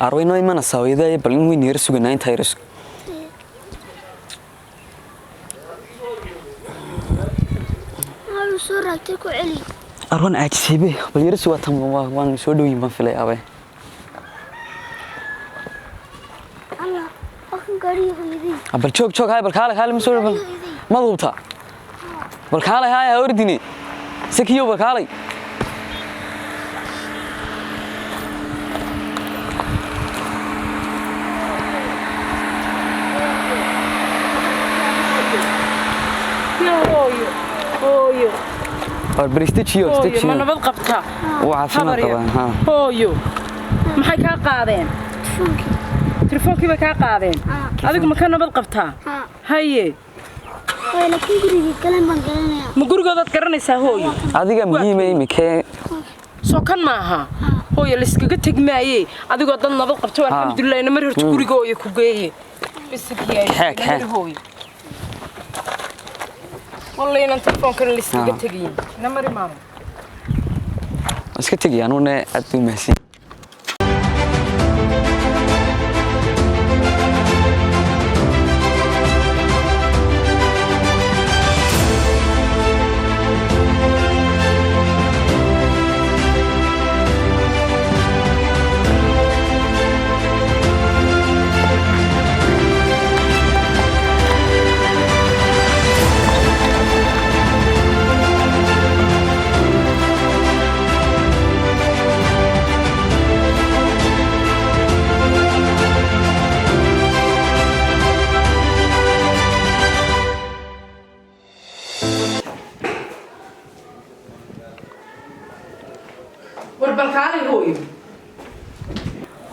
Arway noo imanaysaa hooyadaa, bal in weyn yara suganaa intaa yara sug. Maxaa soo raagtay? Ku celi. Arwan caajisiibe, bal yara sugaa tan, waan soo dhoweyn baan filay abe. Allah, waa kan gaadhigii hooyadii. Bal joog joog, hay, bal kaale kaale, ma soo dhow bal maad hubtaa? Bal kaalay, hay, ha ordine sakiyo, bal kaalay. Hooyo, hooyo. War bal istajiyo. Hooyo, ma istajiyo. Nabad qabtaa? Wuu caafimaad Habar yar. qabaa ha. Hooyo, maxay kaa qaadeen? Telefonkii. Telefoonkii bay kaa qaadeen? Haa. Adigu ma ka nabad qabtaa? Haa. Haye. Hooyo, laakiin gurigii galan baan garanayaa. Ma gurigoodaad garanaysaa, hooyo? Adiga muhiima imikee. Soo kan maaha, hooyo, layskaga teg maaye adigoo dad nabad qabto. Alxamdulilah, ina mar horta guriga hooyo ku geeye. Kaxee, kaxee. Hooyo, walla inaan telefoonkana layskaga tegayin, ina mari maamo. Waan iska tegaya anuguna, aad buu mahadsan. War bal kaalay, hooyo.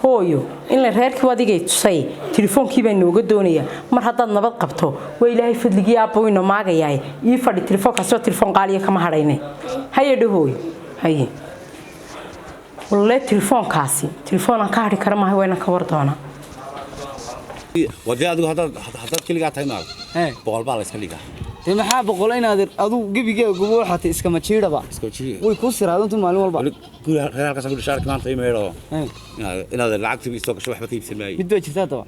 Hooyo, in la reerkii adigay tusay, telefoonkii baa nooga doonayaa. Mar haddaad nabad qabto, waa Ilaahay fadligii, aabba wayno maagayaay. Ii fadhi, telefoonkaasi waa telefoon qaaliya, kama hadhayne. Haye dhe hooyo, haye. Walle telefoonkaasi telefoon aan ka hadhi kara maahay, waa inaan ka war doonaa. Wadee, adigu haddaad keligaa tahay maal 100 baa la iska dhigaa. Dee maxaa 100 inaad adigu gebigeega gubo waxaatay iskama jiidhaba. Iska jiri. Way kuu siraadantu maalin walba. Weli guri reer halkaas ku dhashay maanta ii meedho. Inaad lacagtii isoo gasho waxba ka iibsan maayo. Mid baa jirta haddaba.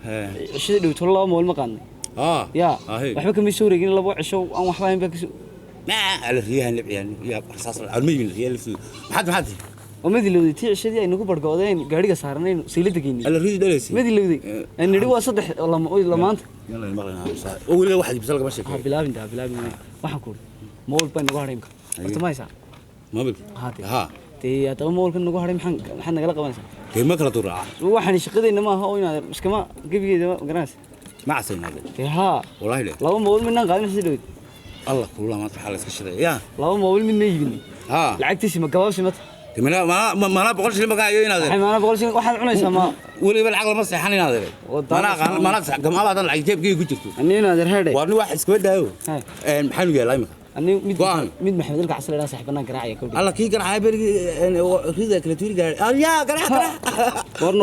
Cishada dhowto laba mool ma qaadnay. Ah. Yaa. Ahe. Waxba kama soo wareegin 2 cisho aan waxba ahayn baa kasoo Ma ala riyahan libciyaan riyaa rasaas aan ma yimin riyaa laftu maxaad Oo madilowday tii cishadii ay nagu bargoodeen gaadhiga saaranayn saylada geynay? Ala ridi dhaleysay. Madilowday aan nidhi waa saddex lama lamaanta. Yalla maqlaynaa oo weliga waxaad iibsan lagama Ha sheekeeyo. Bilaabin daa, bilaabin. Waxaan ku mool baa nagu hadhay imka horta, ma haysaa? Mobil. Haa, dee. Ha. Dee haddaba moolka nagu hadhay maxaad nagala qabanaysaa? Dee ma kala duraaca. Waxaan shaqadeenna maaha oo inaad iskama gebigeeda ma garanaysa. Ma casaynaade. Dee haa. Wallaahi le. Laba mool midnaan qaadin si dhowd. Allah kulula maanta waxaa la iska shiday yaa. Laba mool midna iibinay. Ha. Lacagtiisi ma gabaabsi mata? Dee mana 100 shilin ma kaayo inaad. Waxay maanaa 100 shilin waxaad cunaysaa ma Weliba lacag lama seexan inaad. Wadaan mana aqaan mana gamaaba hadan lacag jeebkayga ku jirto. Ani inaad herhedhe. Waa nin wax iskaba daayo. Hey. Maxaanu yeelaa imika? Ani mid Go'aan. Mid Maxamed Ilka Casal ilaa saaxiibbanaan garaacaya kowdhi. Alla kii garaacay berigii rida kala tuuri gaaray yaa garaac garaac. War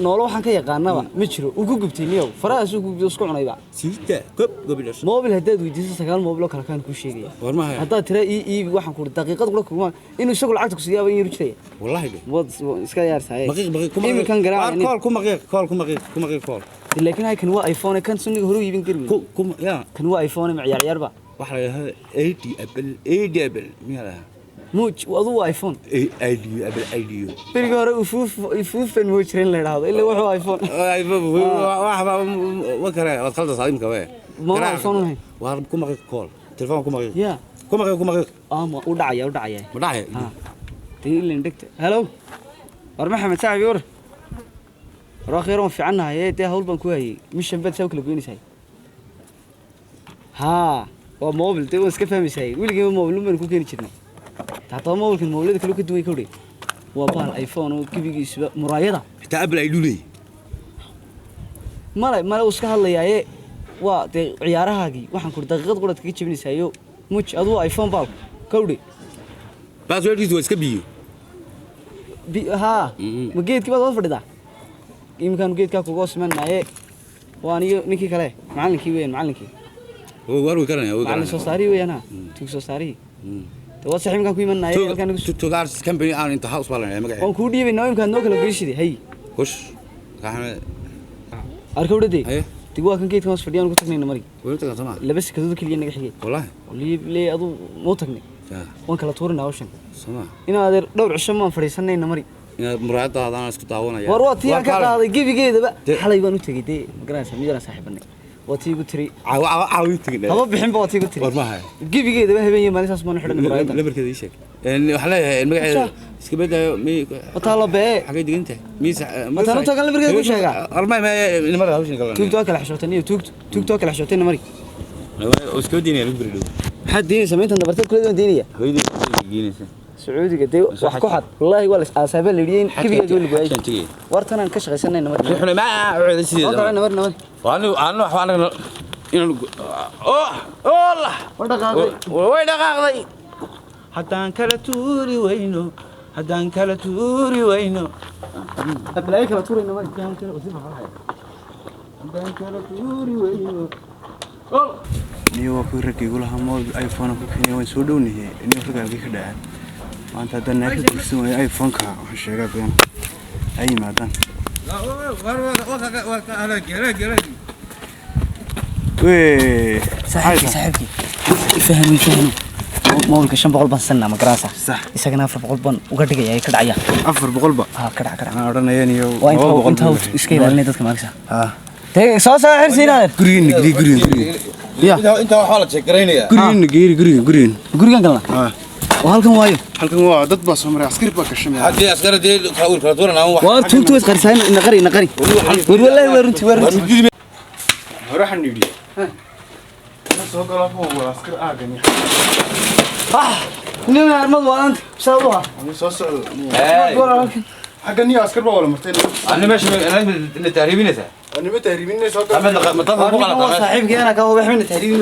noolo waxaan ka yaqaanaba ma jiro, uu ku gubtay niyow, farahaas uu ku gubtay, isku cunayba. Siita gob gobidhas. Moobil haddaad weydiiso 9 moobil oo kale kaan kuu sheegaya. War ma haya. Haddaad tira ii iibi, waxaan ku daqiiqad qura kuguma inuu isagu lacagta ku siiyaaba in yaru jiraya. Wallaahi de. Wad iska yaarsaye. Maqiiq maqiiq kuma Iminkan garaacaya. Kool ku maqiiq, kool ku maqiiq, ku maqiiq kool. Laakiin hay, kan waa iPhone, kan sunniga hore u iibin kari. Ku ku yaa. Kan waa iPhone, ma ciyaar ciyaarba. Waxa la yidhahdaa AD Apple, AD Apple miyaa la yidhahdaa? Muuj adu waa iPhone. ID Apple ID. Berigii hore ufuuf ufuufan muu jirin la idhaahdo ilaa wuxuu iPhone. Waxba ma kare, waad khaldaysaa imika we. Ma waa iPhone ahayn? Waa ku maqiiq kool, telefoon ku maqiiq. Ya. Ku maqiiq, ku maqiiq. Ama u dhacaya, u dhacaya. Ma dhacaya? Ha. Dee ilan dhegta. Hello, war Maxamed saaxibi, war war akhiiran waan fiicannahay ee dee hawl baan ku hayay, mishan baad saa u kala goynaysahay. Haa, waa mobil, dee waan iska fahmaysahay, weligiiba mobil baan ku keeni jirnay. Haddaba mobilkan mobilada kale ka duwan kawdhe, waa bahal iPhone oo gebigiisuba muraayada. Xitaa Apple ID leeyahay. Male male, uu iska hadlayaaye, waa dee ciyaarahaagii waxaan kuri daqiiqad quraad kaga jebinaysaayo muj aduu waa iPhone baalku kawdhe. Passwordkiisu waa iska biyo. Haa. Ma geedkii baad hoos fadhidaa? Iminkaanu geedkaa kuga hoos imanaaye, waa aniyo ninkii kale, macallinkii weeyaan, macallinkii. Waar way garanaya, way macallin soo garanaya. Saarihii weeyaan, ha, tuug soo saarihii. Dee waa sax, iminkaan ku imanaaye halkaan nagu Tugaars company aan inta house baa la magaceeda. Waan kuu dhiibaynaa imikaad noo kala goyshide, hay. Hush. Arka udhadey. Haye. Dig waa kan geedkan hoos fadhiyaan ku tagnayna mari. Weli tagaa soo ma? Laba sekadood keliya naga xigay. Wallaahi. Lee aduu noo tagnay. Ya. Waan kala tuurinaa hawshan. Soo ma? Inaa adeer dhowr cisho maan fadhiisanayna mari. Inaad muraayadaadaan isku daawanaya. War waa tii aan ka qaaday gebigeedaba. Dee- Xalay baan u tegey dee ma garanaysaa mid yaraan saaxiibanay. Waa tii igu tiri. Caawi tegin. Haba bixinba waa tii igu tiri. War ma hayo. Gebigeedaba habeen iyo maalin saas baan u xidhanay muraayaddan. Lambarkeeda ii sheeg. Waxaan leeyahay magaceeda iska bedelayo mi Wataa la bee. xagee degan tahay? Miis. Wataan u tagan lambarkeeda ku sheegaa. Armay ma nimada hawshan galan. Tuugta waa kala xishootay iyo tuugta. Tuugta waa kala xishootayna mari. Oo iska diinaya lagu bari dhow. Maxaad diinaysaa mayntan dabarteed kuleed waan diinaya. Hooyadii geynaysa. Sacuudiga dee wax ku xad. Wallaahi waa la aasaabaa la yidhi in gebigeeda waa lagu waayay. Xajkan tegey. War tanaan ka shaqaysanayna mari. Ruuxna ma cuuda sideeda. Waa kacayna mari mari. Waanu aanu wax anaga inaan oo oo la War dhaqaaqday. way dhaqaaqday. Haddaan kala tuuri weyno, haddaan kala tuuri weyno. Balaayo kala tuurayna mari. Haddaan kala tuuri weyno. Niyo waa kuwii ragga igu lahaa mobil iPhone ku keenay waan soo dhownahay niyo ragga halkii ka dhaceen maanta haddaan naag ka guursan waayo iPhone-ka waxaan sheegaa been ay yimaadaan. Wee Saaxiibkii saaxiibkii. Fahmi fahmi. Mobilka 500 baan sanaa ma garanaysaa. Sax. Isagana 400 baan uga dhigaya ka dhacaya. 400 ba Ha ka dhac ka dhac. anaa odhanaya niyo Waa inta inta iska ilaalinay dadka maagsa. Ha. Dee soo soo xirsiinaa. Gurigeena geli gurigen gurigen Ya. Inta waxaa la jeegaraynayaa. gurigeena geeri gurigen gurigen. Gurigan galna. Ha. Oo halkan waayo. Halkan waa dad baa soo maray askari baa gashay meel. Haddii askari dee kala tuuranaa wax. Waa tuugtu way isqarisay ina qari ina qari. War wallaahi waa runtii waa runtii. Hore waxaan yidhi soo galo waa askar aagan. Ah, nin armad waanta sabab ah. Soo socdo xagga niyo askar baa wala martay. Ani meesha na tahriibinaysaa. Anima tahriibinay soo Ama ma dadka ku qalad. Saaxiibkii ana ka hubi xubin tahriibin.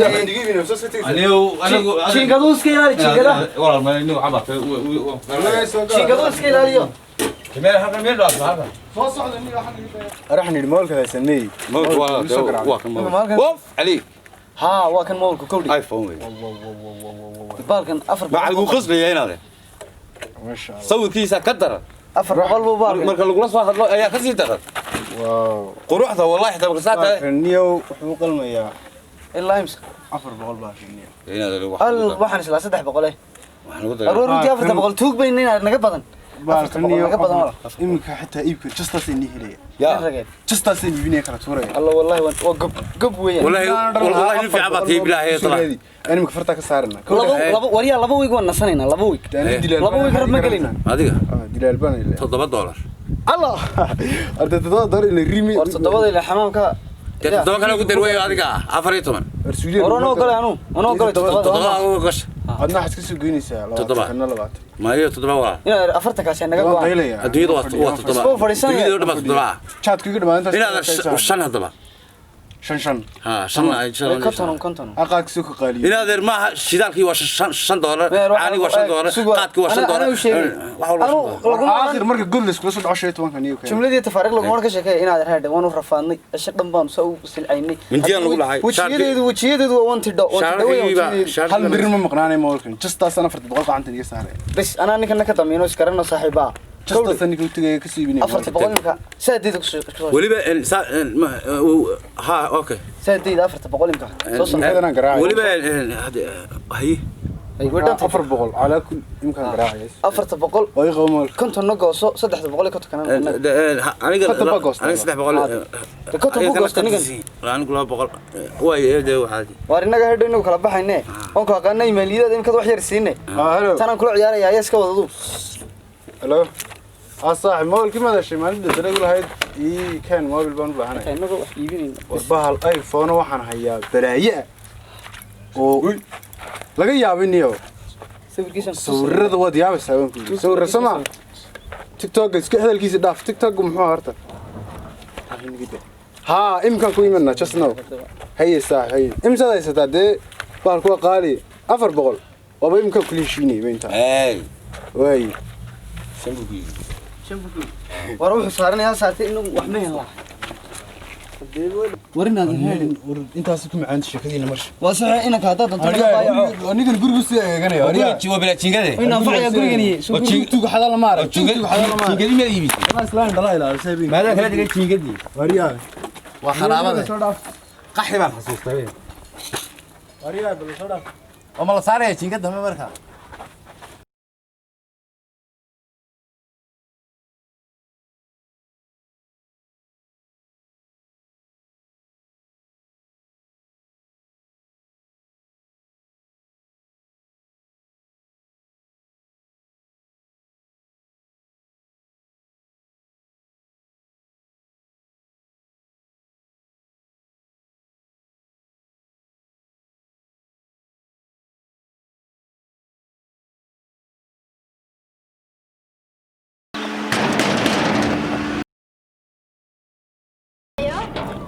Anigu anigu Jiingadu iska ilaali jiingada. Walaal ma inuu cabar. Jiingadu iska ilaaliyo. Meel halkan meel dhaaf halkan. Soo socdo niyo waxaan yidhi moolka haysanay. Moolka waa kan moolka. Wof Ali. Ha waa kan moolka kowdhi. iPhone wey. Baalkan 400. Ma lagu qasbaya inaad. Masha Allah. Sawirkiisa ka daran. 400 buu baalkan. Marka lagula soo hadlo ayaa ka sii daran. Wow. Quruxda wallahi xitaa marka saata. Niyo wuxuu qalmayaa ilaa imsa 400 baalkan niyo. Inaad lagu hal waxaan islaa 300 eh. Waxaan ugu daray. Aroor runtii 400 tuug bayna inaad naga badan. Baalkan niyo naga badan walaal. Imika xitaa iibka justaas inii helaya. Ya. Justaas inii iibinaya kala tuuraya. Allah wallahi waa gob gob weeyaan. Wallahi wallahi nin fiican baa tii bilaahi tala. Ani imika farta ka saarna. Laba laba wariya laba week waan nasanaynaa laba week. Laba week rab ma gelina. Adiga. Dilaal baan ilaa. $7. Allah. Arda $7 ila rimi. War $7 ila xamaamka. Toddoba kale ugu dar weeyo adiga 14. War anoo kale anu anoo kale $7 ugu gash. Adna waxaad ka soo goynaysaa 20 kana 20. Maayo 7 waa. Inaad afarta kaas naga go'an. Adduunyada waa 7. Adduunyada waa 7. Chat kugu dhamaan intaas. Inaad 5 haddaba. 5 5. Ha 5 5. Konton. Aqaad soo ka qaaliyo. Inaad ma shidaalkii waa $5, caani waa $5, qaadkii waa $5. Wax walba. Aakhir marka god la isku soo dhaco 15 kan iyo kale. Jumladii tafaariiq lagu ka sheekay inaad raadhay waan u rafaadnay isha dhan baan soo u silcaynay. Mindiyaan lagu lahay. Wajiyadeedu waa wanti dho wanti dho. Hal bir ma maqnaanay moolkan. Justaas ana 400 gacanta iga saaray. Bas anaa ninkan ka damiino iskarano saaxiibaa. Justaas ninka u tagay ka soo iibinay. 400 imka saadeeda ku soo. Waliba ha okay. Saadeeda 400 imka. Soo soo. Waliba hay ay wadhan 400 ala kul imkan garaacay. 400 way qowmal konton no gooso 350 kana. Aniga aniga 300. Konton ku goosto ninkan. Anigu 200 way eeday waxaadi. War inaga hadhow inagu kala baxayne. Oon ku aqaanay maaliyadda imkad wax yar siine. Tanaan kula ciyaaraya ayaa iska wadadu. Hello. Saaxiib mobilkii ma dashay maalinta dalag lahayd ii keen mobil baan u baahanahay. Inagu wax iibinayna. War bahal iPhone waxaan hayaa balaaye oo laga yaabay niyo. Sawirkiisa sawirada waad yaabaysaa waan ku yidhi. Sawir sama TikTok iska hadalkiisa dhaaf TikTok muxuu horta. Ha imkan ku imanna just now. Haye saaxiib haye. Imsaad haysataa dee bahalku waa qaali 400 waaba imkan kula heshiinay inta. Hey. Way. War wuxuu saaranayaa saartay inuu wax ma helaa. War inaad heelin. Intaas ku macaan sheekadiina marsha. Waa sax inanka haddaad doonto naga baayaco. Anigan gurigu sii eeganaya. Waa bilaa jiingade. Inaan facaya gurigani. Tuuga xadaa lama arag. Tuuga xadaa lama arag. Jiingadii miyaad iibisay? Walaa islaan dhala ilaalisay habeenkii. Maadaa kala dhigay jiingadii. Waryaa. Waa xaraabada. Soo dhaaf. Qaxi baan xasuustay. Waryaa bal soo dhaaf. Oo ma la saaraya jiingad dambe markaa?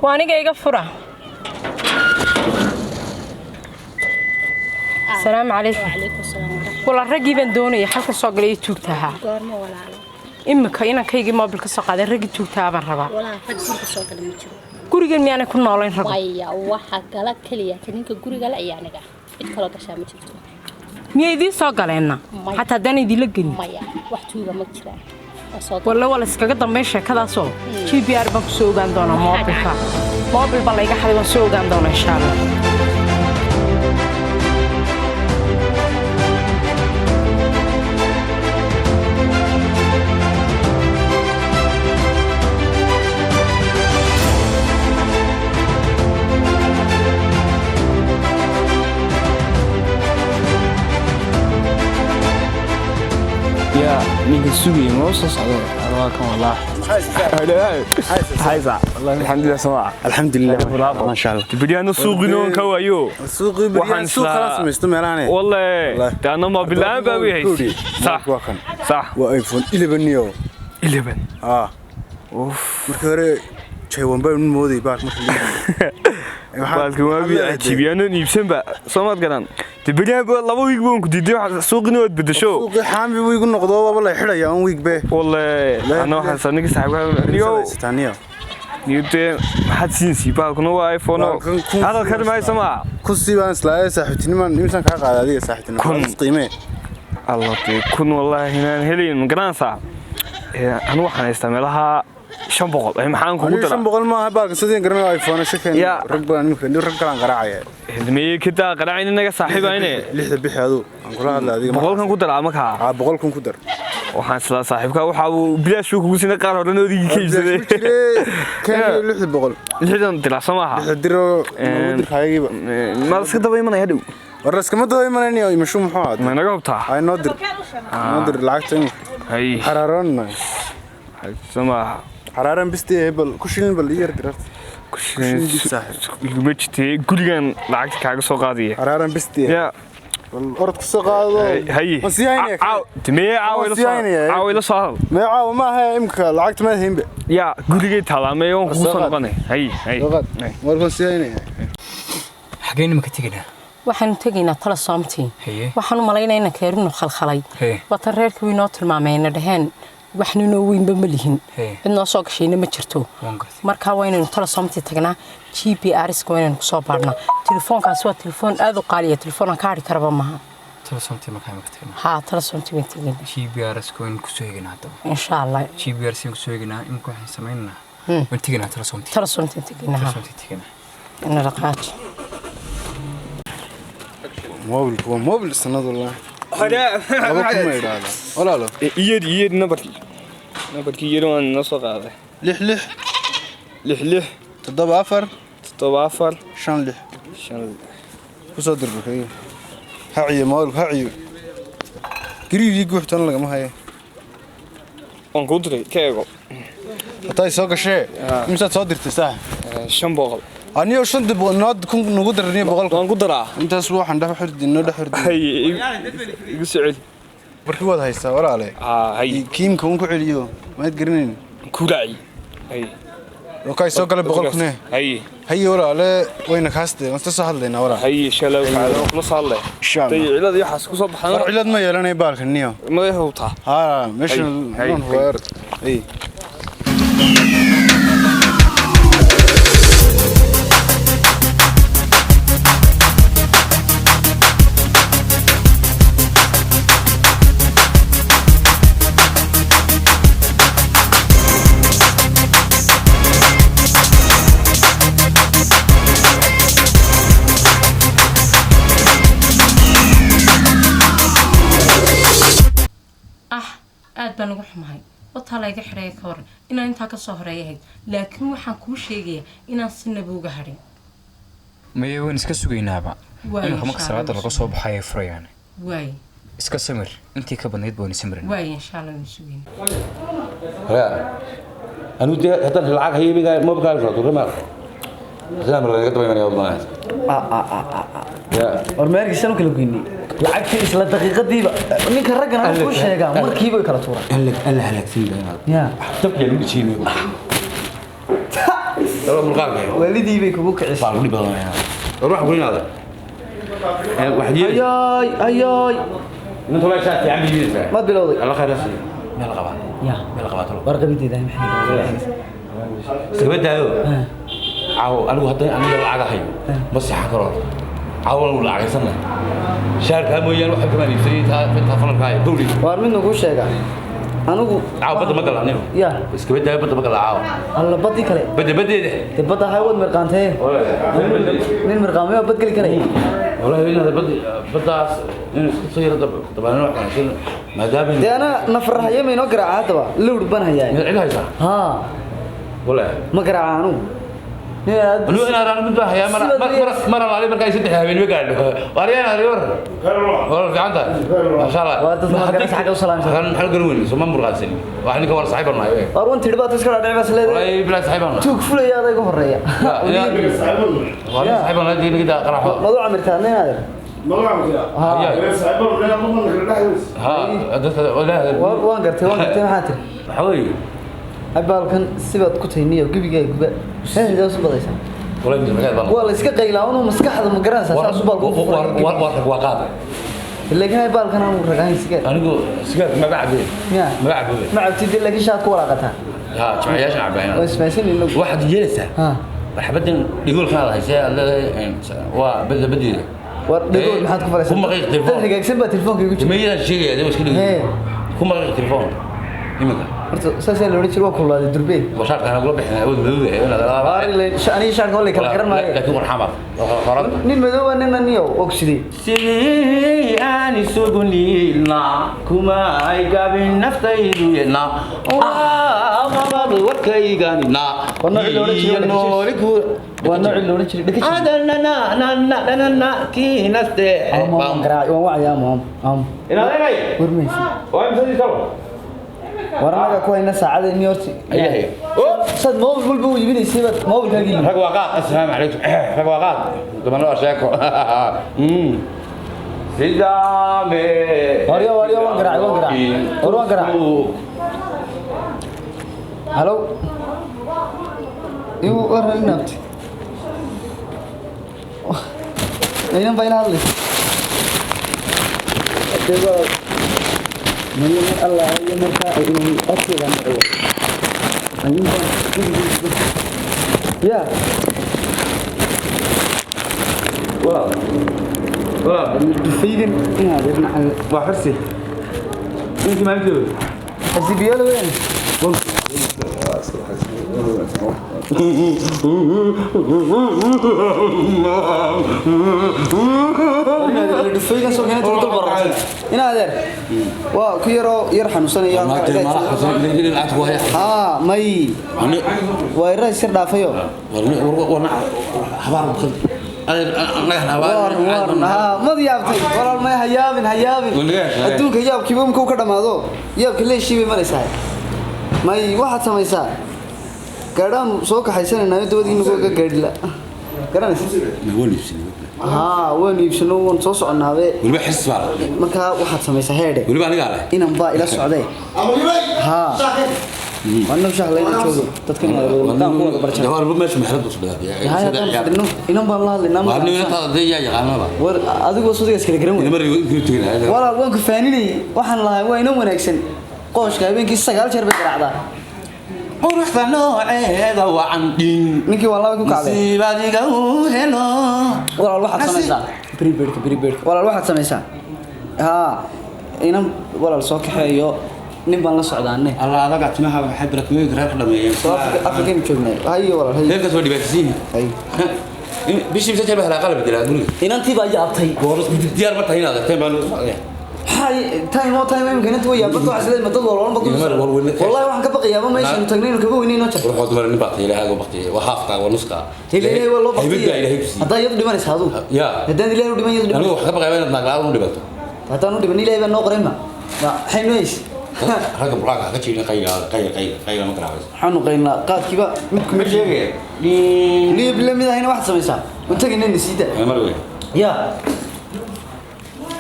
Waa aniga, iga fura. Asalaamu calaykum. وعليكم السلام ورحمة. Walaal, raggii baan doonaya xalka soo galay ee tuugta ahaa. Goorma walaalo? Imika inankaygii moobil ka soo qaaday, raggii tuugta ahaa baan rabaa. Walaal, rag guriga soo gala ma jiro. Gurigan miyaanay ku noolayn rago? Maya, waxa gala keliya ta ninka guriga la iyo aniga, cid kaloo gashaa ma jirto. Miyay idiin soo galeenna? Maya. Xataa haddaan idiinla gelin? Maya, wax tuuga ma jiraan oo soo gala. Walle waa la iskaga dambayn sheekadaasoo GPR baan kusoo ogaan doonaa. Moobilka, moobil baa layga xaday, waan soo ogaan doonaa insha Allah. Yaa ninka sugaya ma soo socdo? Waa kan wallah. Haysa, alxamdulilah sama. Alxamdulilah. Masha Allah. Beryahan suuqinoon ka waayo. Suuqii Waxaan beryahan suuq kala samaysto meelahan. Wallahi daana moobil la'aan baa way haysay. Sax. Waa kan. Sax. Waa iPhone 11 niyo. 11. Ah. Markii hore Taiwan baan mooday baak markii. Baalka waa bi cajiibiyaanon iibsanba soo maad garan. De beryahan ba 2 wiig baan ku diiday waxa suuqina waad bedesho. Suuqii xaami wuu igu noqdo, waaba la xidhaya on week be. Wallahi ana waxaan sanigi saaxiibka niyo. Niyo. Niyo dee maxaad siinsi, baalkuna waa iPhone oo hadal kari maayo ma. Kursi baan islaahay saaxiibtinimaan imsaan kaa qaaday adiga saaxiibtinimo. Kun. Qiimee. Allah dee kun wallahi inaan helayn ma garanaysaa. Anu waxaan haystaa meelaha 500, maxaan kugu Aniga daraa? 500 maaha baalka, sideen garanaa iPhone shakeen. Ya. Rag baan imika rag kalaan garaacaya. Meye kadaa qaraacin inaga saaxiiba ine. Lixda bixi aduu aan kula hadla adiga. 100-kan ku daraa markaa. Aa, 100-kan ku dar. Waxaan islaa saaxiibka waxa uu bilaash uu kugu siinay qaar horena odigii ka iibsaday. Keen 600. 60 diraa soo maaha? Lixda diro nagu dirkaayagiiba. Ma la iska daba imanaya hadhow? War iskama daba imanaynayo, imashu muxuu ahaa? Ma naga hubtaa? Ay noo dir, noo dir lacagta imika. Hay. Xaraaroon. Soo maaha? Xaraaran bistee bal ku shilin bal ii yar dirarta. Shilin dib saaxiib. Iguma jirtee, gurigan lacagta kaaga soo qaadaya. Xaraaran bistee. Ya. Bal orod ku soo qaado. Haye. Ma sii haynaya? Caaw meye, caawa ila Ma sii soo haynaya? Caawa ila soo hadal. Mee caawa maaha, imika lacagta maad haynbe. Ya gurigay taalaa meye, waan kugu Soo soo qaad. noqonay. Hay hay. Soo qaad. Warkan sii haynaya. Xageen imika tegaynaa? Waxaanu tegaynaa tala soomtii. Haye. Waxaan u malaynaa inanka yarinu khalkhalay. Haye. Watan reerkii way noo tilmaameen, dhaheen waxna noo weynba ma lihin. Haye. Cid noo soo gashayna ma jirto. Waan gartay. Markaa waa inaynu tala soomtii tagnaa, GPR-ska waa inaynu kusoo baadhnaa. Telefoonkaasi waa telefoon aad u qaaliya, telefoon aan ka hadhi karaba maaha. Tala soomtii markaa imika tegaynaa? Haa, tala soomtii waan tegaynaa. GPRS waan kusoo eegaynaa haddaba. Insha Allah. GPRS waan kusoo eegaynaa. Imika waxaan samaynaynaa, waan tegaynaa tala soomtii. Tala soomtii tegaynaa. Tala Haa. soomtii tegaynaa. Ina dhaqaaji. Moobilku waa moobil sanad wallahi. 2000 ma idhaahdaa walaalo? Iyadi iyadi nambarkii iyadi waan inoo soo qaaday. 6 6. 6 6. 7 4. 7 4. 5 6. 5. Kusoo dir barkayga. Haciyo moobilku haciyo, gariigii guuxtana lagama hayo. Waan kuu diray, ka eego. Hataa soo gashee, imsaad soo dirtay saaxib? 500. Aniyo shan dib noo kun nagu darniyo boqolka. Waan ku daraa. Intaas waxaan dhex xirdi noo dhex xirdi. Haye, igu soo celi. Barki waad haystaa walaale. Haye. Kiimka un ku celiyo maad garanayn. Ku raaci. Haye. Okay, soo galay 100,000 ne. Haye. Haye walaale, wayna kaaste waan soo hadlaynaa walaal. Haye, insha Allah waxaa kula soo hadlay. Insha Allah. Tay cilad iyo waxaas ku soo baxaan. War cilad ma yeelanay baalkan niyo. Madaxa hubtaa. Haa, meesha Haye, non haye. huwaar. Haye. Aad baan uga xumahay, wataa layga xidhaya ka waran inaan intaa kasoo horeeya ahayd, laakiin waxaan kuu sheegayaa inaan sinaba uga hadhin. Maya, waan iska sugaynaaba. Waay, Iminka marka insha salaada Allah. laga soo baxay ay furayaan. Waay. Iska samir, intii ka badnayd baan samrin. Waay, insha Allah waan sugaynaa. Anigu dee haddaan lacag hayo imiga mobilkaaga soo tuuray maal sidaan laga daba imanaya wadnaha. War meerkiisan u kala goynay lacagtii isla daqiiqadiiba. Ninka raggan aan kuu sheegaa markiiba way kala tuuraa. Alla halaagsan baa. Ya. Dabka lagu jiimiyo. Laba mulqaalka. Waalidii bay kugu kicisay. Baa lagu dhib badanaya. War waxa kulinaada. Waxaad yeelaysaa. Ayaay, ayaay. Inta la shaati fiican bay yeelaysaa. Maad bilowday. Alla khayr ha siiyo. Meel qabaa. Ya. Meel qabaa talo. War qabideeda maxay? Iskaba daayo. Caawo anigu hadda aniga lacag hayo. Ma seexan karo. Caawo anigu lacagaysannahay. Shaarkaa mooyaane waxa kamaan iibsanay intaa falalkaa dowli. Waar midna kuu sheegaa. Anigu Caawo badda ma gala anigu. Ya. Iskaba daayo, badda ma gala caawo. Alla badii kale. Badda badeeda. Dee badda hay wad mirqaantee. Nin mirqaamay waa bad geli karaya. والله إن هذا بدي بدي إن تصير طبعا أنا واحد عشان ما دام Dee ana nafar haya ma inoo garaaca haddaba lowr baan hayaa. cid haysaa. Haa. ولا Ma garaaca anigu. Nin aad أنا أنا أنا بدي يا مرة مرة مرة علي مرة يسد حبيبي ما قال وأنا أنا ور والله في عندها ما شاء الله. Waar dadka ma garanaysa xagga u salaamsan. كان حلقة قروين ثم مرقاسين واحد كور صاحب لنا. Waar wan tidhi baad iska dhacay bas leedahay. والله بلا صاحب لنا. Tuug fulaya adaa igu horeeya. والله صاحب لنا دي كده قرحه. Mad u camirtaa nin adeer? ها ولا Waan gartay, waan gartay, maxaa tiri? حوي. Abaalkan sibaad ku tahay niyo gubigaaga guba. Heedaa u badaysaa. والله من المكان. Waa la iska qaylaa unu maskaxda ma garanaysaa saas u baalku furay. وقاد. Laakiin hay baalkan aan ragayn sigaar. anigu sigaar ma bacbe. Ya. Ma bacbe. Ma cabtid laakiin shaad ku walaaqataa. ها jimcayaashan cabayna. Waa ismaysan inagu. Waxaad yeelaysaa. Ha. Marxabadan dhigoolkaada haysee aad leedahay waa badda badeeda. War dhigool maxaad ku falaysaa? Ku maqiiq telefoon. Dad hagaagsan baa telefoonka igu jira. Mayadaan sheegaya adigo iska dhigay. Ku maqiiq telefoon iminka. Horta saasaa la odhan jiray, waa kululaaday durbeen. Washaarka anagula bixin awood madowda inaad Waar aniga shaarka waa la kala garan maayo. Laakiin war xamar qoranta. Nin madow ah nina niyow ogsidee. Sidii aan isugu niilna kuma ay gabin naftaydu yedna waa qabad warkayganina. Waa noocii la odhan jiray nooli ku Waa noocii la odhan jiray dhega jir. Adananananana kiinaste. Waan garaac, waan wacayaa maam maam. Inaad inay. War maysi. Waa imsadii talo. War anaga ku hayna saacada ni horti. Ayahay. Sad mobil walba uu iibinaysay baad mobilkaaga iibin. Rag waa qaad. Assalaamu calaykum. Rag waa qaad. Dumarna waa sheeko. Sidaame. Waryo, waryo, waan garaacay, waan garaacay. War waan garaacay. Halo. Igu waran inaabti. Inan baa ila hadlaysa. Dee waa Mayana Allah iyo markaa ay inuu codkeeda maqlo. Ayuun baan gurigiisa. Ya. Walaal. Walaal. Dufaygan inaad irna cal. Waa xirsi. Ninkii maalintii. Xirsi biyo weyn. Dufaygan soo keenay dul bararsan. Inaad waa ku yaroo yar xanuunsanaya. Haa, may. Waa yar iska dhaafayo. Haa, mad yaabtay. Walaal may ha yaabin, ha yaabin. Adduunka yaabkiiba markuu ka dhamaado, yaabka leeshii bay maraysaa. May waxaad samaysaa? Gaadhaan soo kaxaysanaynaa dabadii nagu ga gaadhila. Garanaysa? Haa, waan iibsano, waan soo soconaabe. Weliba xirsi baa leh. Markaa waxaad samaysaa heedhe. Weliba anigaa leh. Inan baa ila socday. Haa. Waa shaah layna joogo. Dadka inay wada ku wada barjaan. Jawaar meesha maxrad u soo Haa, haddaan fadhino, inan baan la hadlaynaa. Waa nin inta dad yaa yaqaanaba. War adigoo suudiga iskala garan weyn. Mar igu tegina. Walaal waan ku faaninayay. Waxaan lahaa waa inan wanaagsan. Qooshka habeenkii 9 jeer bay garaacdaa. Quruxda nooceeda wacan dhin. Ninkii waa laba ku kacday. Nasiibadiga uu helo. Walaal waxaad samaysaa. Prepaid-ka, prepaid-ka. Walaal waxaad samaysaa. Haa, inan walaal soo kaxeeyo nin baan la socdaane. Allah adaga timaha waxay barakooyinka reerka dhameeyeen. Soo Afrika joognay. Hayo walaal, hayo. Reerkaas waa dhibaataysan yihiin. Bishii mise jeer baa helaa qalab dilaa guriga. Inantii baa yaabtay. Boros diyaar ma tahay inaad aragteen baan u socday. Time oo time imika inta way yaabto waxaa isleeyahay madad walba bad. Wallahi waxaan ka baqayaa ma meesha inuu tagnay inuu kaba weynay inoo jarto. Ruuxood mar nin baa tahay ilaahay uga baqtiyay waa haafkaa waa nuskaa. Ilaahay waa loo haybad baa ilaahay baqtiyay. ku siiyey. Haddaa iyadu dhimanaysa aduu. Ya. Haddaan ilaahay u dhiman iyadu Anigu dhiman. waxaan ka baqayaa inaad naag la'aan u dhimato. Haddaan u dhiman ilaahay baa noo qoray ma. Maxay noo haysa? Ragga burcaanka ha ka jirin qayla qayla qayla qayla ma garaacayso. Waxaanu qaynaa qaadkiiba mid kuma sheegaya. Liib la mid ahayna waxaad samaysaa. Un tagayna nasiida. Mar wey. Ya.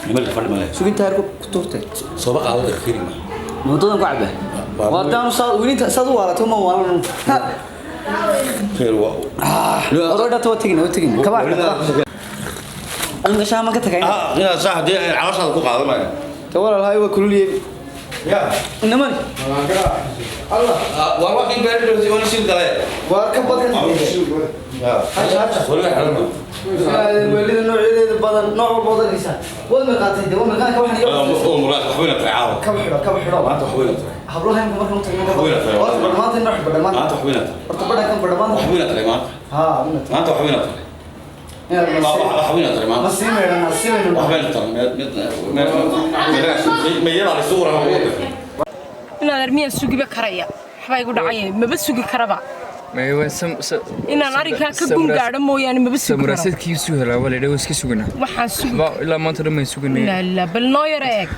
Nimarka fadhi male. Suginta harku ku tuurtay. Sooba qaado dadka kiri ma. Muddadan ku cabaa. Waadaanu saa welinta saad u waalato ma waalan. Khayr waa. Orodha waa tegina waa tegina. Kaba. Aniga shaama ka tagayna. Ah, inaad sax hadii calooshaada ku qaadanayo. Ta walaal waa kululiye. Ya. Inamani. Allah. War waa kin gaari dhawsi oo shil galay. Waar ka badan. Ya. Waliga xalan. Welida noocyadeeda badan nooc walba waad arkaysaa. Waad mirqaatay dee waa mirqaanka waxaan iga Oo muraad wax weyn tahay caawa. Kaba xidho kaba xidho. Maanta wax weyn tahay. Hablaha imka markaan u tagno Wax weyn tahay. horta badhamaanta inoo xidho badhamaanta. Maanta wax weyn tahay. Horta badhankan badhamaanta. Wax weyn tahay maanta. Haa, weyn tahay. Maanta wax weyn tahay. Wax weyn tahay maanta. Ma sii meydhan, sii meydhan. Wax weyn tahay. Mid mid mid mid suura Inaad armiyaan sugiba karaya waxbaa igu dhacaya maba sugi karaba. Maya waan sam Inaan arrinkaa ka gun gaadho mooyaane maba sugi karo. Samuraasadkii suu helaa waa la yidhi waa iska suganaa. Waxaan sugi Waxba ilaa maanta dhan baan suganay. La la bal noo yara eeg.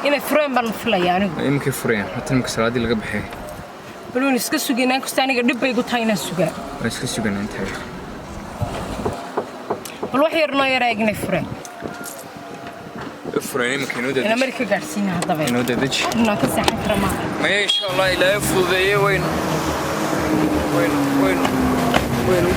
Inay fureen baan filaya anigu. Iminkay furayaan hata imika salaadii laga baxay. Bal waan iska sugaynaa inkastoo aniga dhib bay igu tahay inaan sugaa. Waan iska suganaa intaa. Bal wax yar noo yara eeg inay fureen. Fureen iminka inoo Inaan dedeji. mari ka gaadhsiina haddaba. Inoo dedeji. Inaan ka seexan kara maaha. Maya insha Allah ilaahay fududeeye waynu waynu waynu waynu.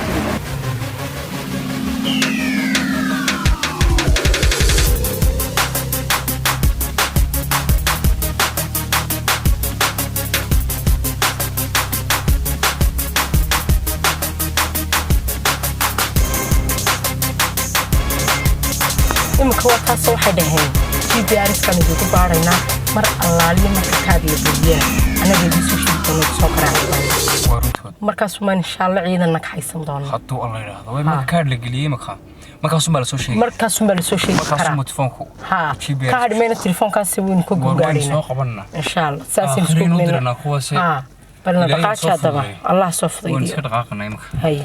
Iminka waa taasoo waxay dhaheen GPRS-kan idinku baaraynaa mar allaaliyo marka kaad la geliyana annaga idiin soo sheegi doona soo garaaci doona. Markaasumaan insha alla ciidan nag haysan doona. Hadduu alla yidhaahdo way marka kaadh la geliyey imika markaasuun baa lasoo sheegay. Markaasuun baa lasoo sheegi karaa. Markaasuun telefoonku. Haa ka hadhi mayna telefoonkaasi waynu ka War waynu gugaadhaynaa. soo qabanaa. Insha alla saasaynu isku Aakhiraynu u ognaynaa. diranaa kuwaasi. Haa balna Ilaahay dhaqaaji soo haddaba fududeeyo. Allah soo Waynu fudaydiyo. iska dhaqaaqanaa imika. Haye.